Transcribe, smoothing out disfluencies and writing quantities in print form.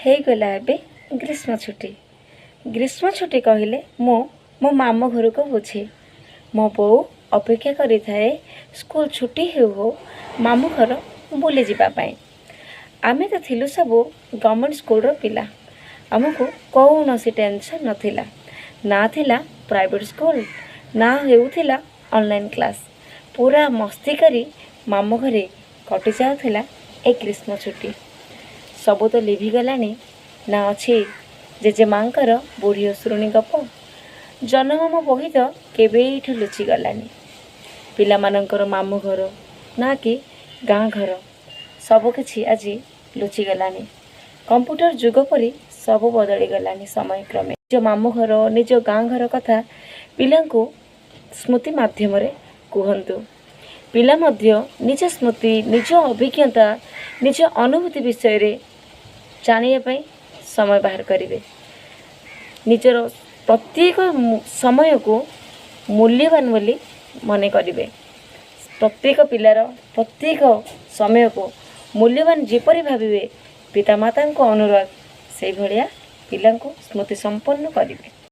ହେଇଗଲା ଏବେ ଗ୍ରୀଷ୍ମ ଛୁଟି। ଗ୍ରୀଷ୍ମ ଛୁଟି କହିଲେ ମୁଁ ମୋ ମାମୁଁ ଘରକୁ ବୁଝେ। ମୋ ବୋଉ ଅପେକ୍ଷା କରିଥାଏ ସ୍କୁଲ ଛୁଟି ହେଉ ହେଉ ମାମୁଁ ଘର ବୁଲିଯିବା ପାଇଁ। ଆମେ ତ ଥିଲୁ ସବୁ ଗଭର୍ଣ୍ଣମେଣ୍ଟ ସ୍କୁଲର ପିଲା। ଆମକୁ କୌଣସି ଟେନସନ୍ ନଥିଲା। ନା ଥିଲା ପ୍ରାଇଭେଟ୍ ସ୍କୁଲ, ନା ହେଉଥିଲା ଅନଲାଇନ୍ କ୍ଲାସ୍। ପୁରା ମସ୍ତି କରି ମାମୁଁ ଘରେ କଟିଯାଉଥିଲା ଏ ଗ୍ରୀଷ୍ମ ଛୁଟି। ସବୁ ତ ଲିଭିଗଲାଣି। ନା ଅଛି ଜେଜେମାଙ୍କର ବୁଢ଼ୀ ଅସୁରୁଣୀ ଗପ, ଜହ୍ନମାମୁଁ ବହି ତ କେବେଠୁ ଲୁଚିଗଲାଣି। ପିଲାମାନଙ୍କର ମାମୁଁ ଘର ନା କି ଗାଁ ଘର, ସବୁକିଛି ଆଜି ଲୁଚିଗଲାଣି। କମ୍ପ୍ୟୁଟର ଯୁଗ ପରି ସବୁ ବଦଳିଗଲାଣି ସମୟକ୍ରମେ। ନିଜ ମାମୁଁ ଘର, ନିଜ ଗାଁ ଘର କଥା ପିଲାଙ୍କୁ ସ୍ମୃତି ମାଧ୍ୟମରେ କୁହନ୍ତୁ। ପିଲା ମଧ୍ୟ ନିଜ ସ୍ମୃତି, ନିଜ ଅଭିଜ୍ଞତା, ନିଜ ଅନୁଭୂତି ବିଷୟରେ ଜାଣିବା ପାଇଁ ସମୟ ବାହାର କରିବେ। ନିଜର ପ୍ରତ୍ୟେକ ସମୟକୁ ମୂଲ୍ୟବାନ ବୋଲି ମନେ କରିବେ। ପ୍ରତ୍ୟେକ ପିଲାର ପ୍ରତ୍ୟେକ ସମୟକୁ ମୂଲ୍ୟବାନ ଯେପରି ଭାବିବେ, ପିତାମାତାଙ୍କ ଅନୁରୋଧ, ସେଇଭଳିଆ ପିଲାଙ୍କୁ ସ୍ମୃତି ସମ୍ପନ୍ନ କରିବେ।